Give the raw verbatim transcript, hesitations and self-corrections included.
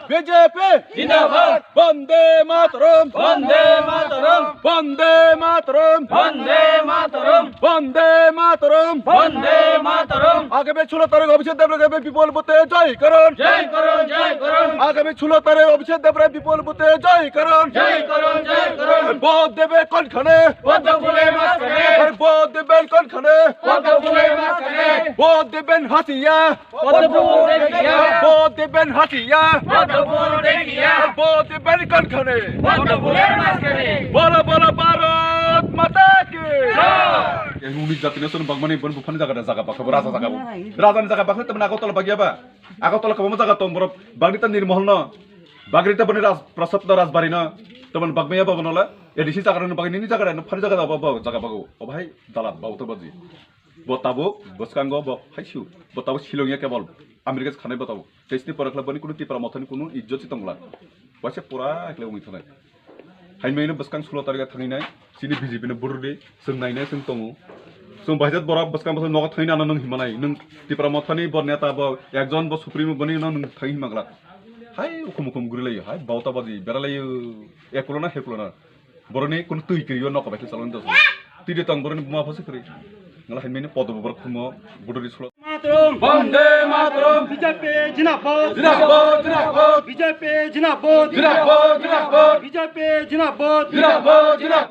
B J P Zindabad! Bande Mataram! Bande Mataram! Bande Mataram! Bande Mataram! Bande Mataram! Bande Mataram! আগামী ষোলো তারিখ অভিষেক দেবরায়কে বিপুল ভোটে জয় করুন। জয় করুন, জয় করুন। আগামী ষোলো তারিখ অভিষেক দেবরায়কে বিপুল ভোটে জয় করুন। জয় করুন, জয় করুন। ভোট দেবে কোনখানে? পদ্ম ফুলের মাঝখানে। আর ভোট দেবেন কোনখানে? পদ্ম ফুলের মাঝখানে। ভোট দেবেন হাসিয়া। পদ্ম ফুল দেখিয়া। ভোট দেবেন হাসিয়া। পদ্ম ফুল দেখিয়া। ভোট দেবেন কোনখানে? পদ্ম ফুলের মাঝখানে। বলো, বলো, ভারত মাতা কি জয়। Uni jatino sono bagmani bon buphani jaga da jaga bakha bo raja jaga bo. Raja ni jaga bakha tamna Agartala bagya ba. Agartala kwbangma jaga tong borok bagri ta Nirmohol no. Bagri ta boni raj prasad no rajbari no. Tamna bagmaya ba bono la. A D C jaga no bagni ni jaga no phani jaga da ba jaga bago. O bhai dalat ba uto baji. Bo tabuk bwskango bo haisu. Bo tabuk Shillong ya kebol. America khanai bo tabuk. Tei sini pore khlai boni kunu Tipra mothani kunu ijjot si tongla. Waisa pura khlai wngwi thanai. Haimai no bwskang sulo targa thangwi nai. Sini B J P no burdi. Chwng nai nai chwng tongo. Chwng baijat borok bwskang bwskang nogo thangwi nana nwng himanai. Nwng Tipra mothani bo neta bo ekjon bo supremo boni no nwng thangwi himagla. Hai ukhum ukhum gurilayo. Hai bauta baji beralayo. Ekulo na hekulo na. Boroni kun twi kri yo nok bai khe chalon dos. Twi de tong boroni buma phosi kri. Ngala hai mini podo borok khumo budori sulo. Mataram! Bande Mataram! B J P Zindabad! Zindabad, Zindabad! B J P Zindabad! Zindabad, Zindabad! B J P Zindabad! Zindabad, Zindabad!